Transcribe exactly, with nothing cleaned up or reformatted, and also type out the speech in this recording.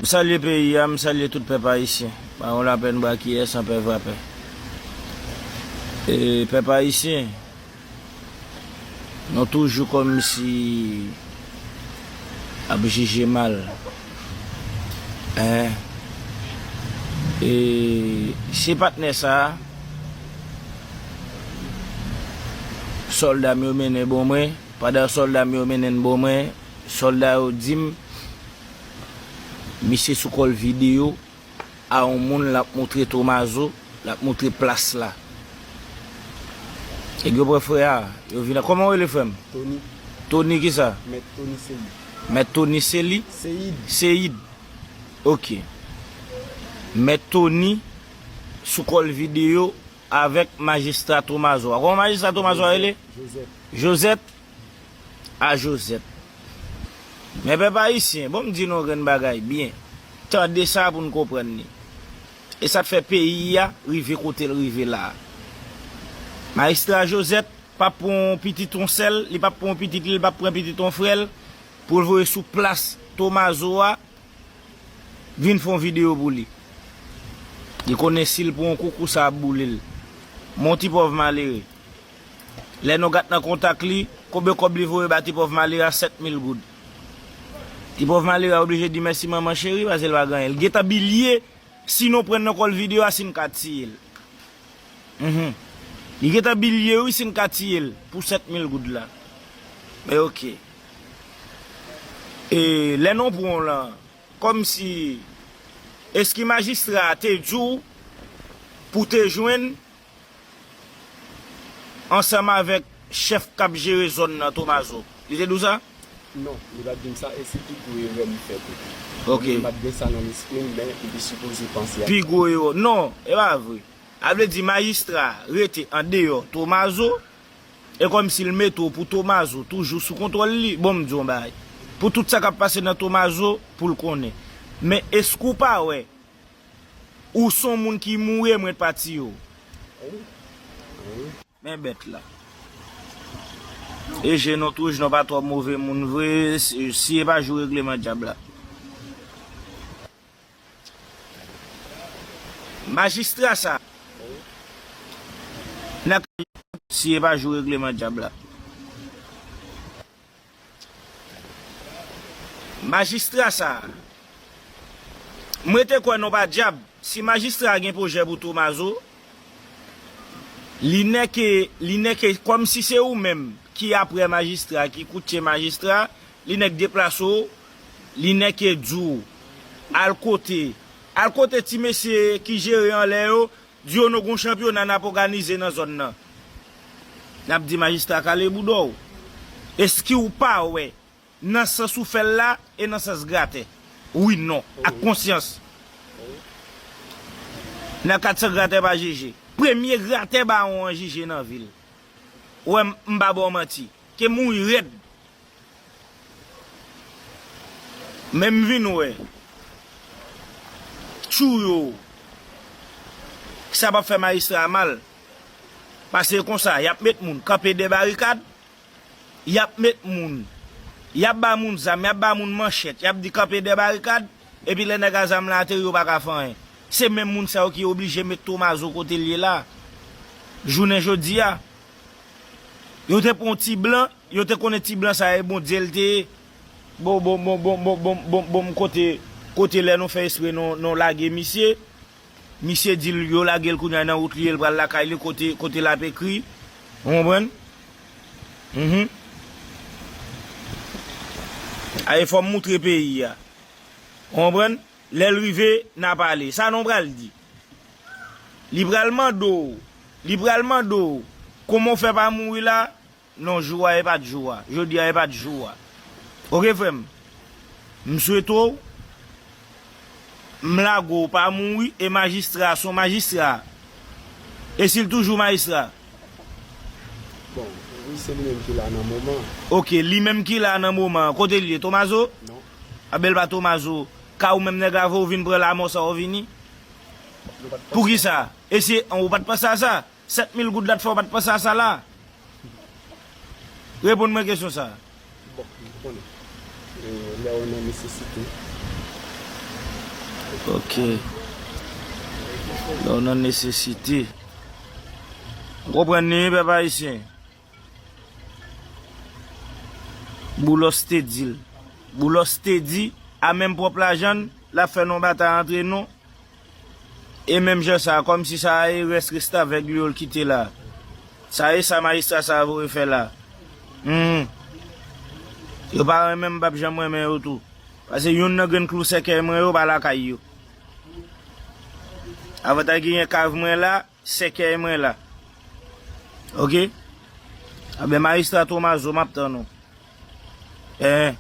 Salye peyi a, m salye tout pèp ayisyen. Pawòl apèn brakiyè san pè vrapè. E pèp ayisyen, nou toujou kòmsi ap jije mal. Hein? E se patnè sa a, sòlda m yo mennen bon mwen. Pandan sòlda m yo mennen l bon mwen, sòlda yo di m, misye sou kòl videyo a yon moun l ap moutre Tomazo, l ap moutre plas la. Nèg yo pran frè a, yo vin a, kòman w rele frè m? Tony. Tony kisa? Mèt Tony Seyid. Mèt Tony Seli? Seyid. Seyid. Ok. Mèt Tony sou kòl videyo avèk majistra Tomazo a. Kòman majistra Tomazo a rele? Josette. Josette. A Josette. Men pèp ayisyen, bon m di nou yon grenn bagay byen. Tande sa pou n konprann li. E sa k fè peyi a rive kote l rive la a. Majistra Josette p ap pran yon pitit yon sè l, li p ap pran yon pitit li, li p ap pran pitit yon frè l, pou l voye sou plas Tomazo a, vin fè yon videyo pou li. Li konnen si l pran yon kou, kou sa ap boule l. Men yon ti pòv malere. Lè nou gad nan kontak li, konbyen kòb li voye ba ti pòv malere a? Sèt mil goud. Ti pòv malere a oblije di mèsi manman cheri paske l pa gen anyen. L gentan bilye, si nou pran nan kòl videyo a, si n ka tiye l. Mhm. Li gentan bilye wi si n ka tiye l pou sèt mil goud la. Men ok. E lè nou pran w lan, kòmsi, èske majistra a te di w pou te jwenn ansanm avèk chèf k ap jere zòn nan, Tomazo? Li te di w sa? Non, li pa t di m sa, e se pi gwo erè m fè tou. Ok. Mwen menm m pa t gen sa nan lespri m, men m te sipoze panse a sa. Pi gwo erè. Non, e pa vre. A vle di majistra rete andeyò Tomazo, e kòmsi l mete w pou Tomazo toujou sou kontwòl li. Bon, m di w yon bagay. Pou tout sa k ap pase nan Tomazo, pou l konnen. Men èske w pa wè, ou s on moun ki mouri e m ret pati yo? Men bèt la. E je nou touj, nou pa twò move moun vre, si, si e pa jou regleman dyab la. Majistra sa, nan ka, si e pa jou regleman dyab la. Majistra sa, mwen te kwè non pa dyab, si majistra a gen pwojè pou Tomazo, li nèke, li nèke kòmsi se ou menm ki aprè majistra, ki koutje majistra, li nèk deplase w, li nèke di w, al kote, al kote ti mesye ki jere anlè yo, di yo nou gon chanpyona n ap òganize nan zòn nan. N ap di majistra kale bouda w. Èske w pa wè nan sans ou fè l la e nan sans gratè? Wi, non, ak konsyans. Nan kat san gratè pa jije. Premye gratè bawon an jije nan vil. Ou wè m, m pa ba w manti. Ke mouri rèd. Men m vin wè tchou yo, sa p ap fè majistra a mal. Paske konsa, y ap met moun kanpe dè barikad, y ap met moun, y ap ba moun zam, y ap ba moun manchèt, y ap di kanpe dè barikad, epi lè nèg a zam la ateri, yo pa ka fè anyen. Se menm moun sa yo ki oblije met Tomazo kote l ye la. Jounen jodi a, yo te pran yon ti blan, yo te konnen ti blan sa e Bondye l te ye. Bon, bon, bon, bon, bon, bon, bon, bon, kote, kote lè nou fè espre nou, nou lage misye. Misye di l yo lage l kounye a nan wout li ye, l pral lakay li kote, kote l ap ekri. Ou konprann? Mhm. A, e fò m moutre peyi a. Ou konprann? Lè l rive, n a pale. Sa nou pral di? Li pral mande w, li pral mande w, kòman w fè pa mouri la? Non, jou a e pa t jou a. Jodi a e pa t jou a. Oke, frè m. M swete w, m lage w pa mouri, e majistra a, s on majistra. E si l toujou majistra? Bon, wi, se li menm ki la nan moman an. Oke, li menm ki la nan moman an. Kote l ye? Tomazo? Non. A ben l pa Tomazo. Ka ou menm nèg la voye w vin pran lanmò sa w vini? Nou pa t panse. Poukisa? E se, ou pa t panse a sa? Sèt mil goud la t fè w pa t panse a sa la? Reponn mwen kesyon sa a. Bon, m konnen. E, lè w nan nesesite, Ok. Lè w nan nesesite. Ou konprann li, wi, pèp ayisyen. Boulos te di l. Boulos te di, a menm pwòp lajan l, l ap fè nou batay antre nou. E menm jan sa, kòmsi sa a e rès restavèk li yo l kite la. Sa e sa majistra sa a voye fè la. Hmm. Yo pa renmen m, m p ap janm renmen yo tou. Paske youn nan grenn klou sèkèy mwen yo pa lakay yo. Avantaj genyen kav mwen la, sèkèy mwen la. Ok? Anben, majistra Tomazo, m ap tann ou. Eh,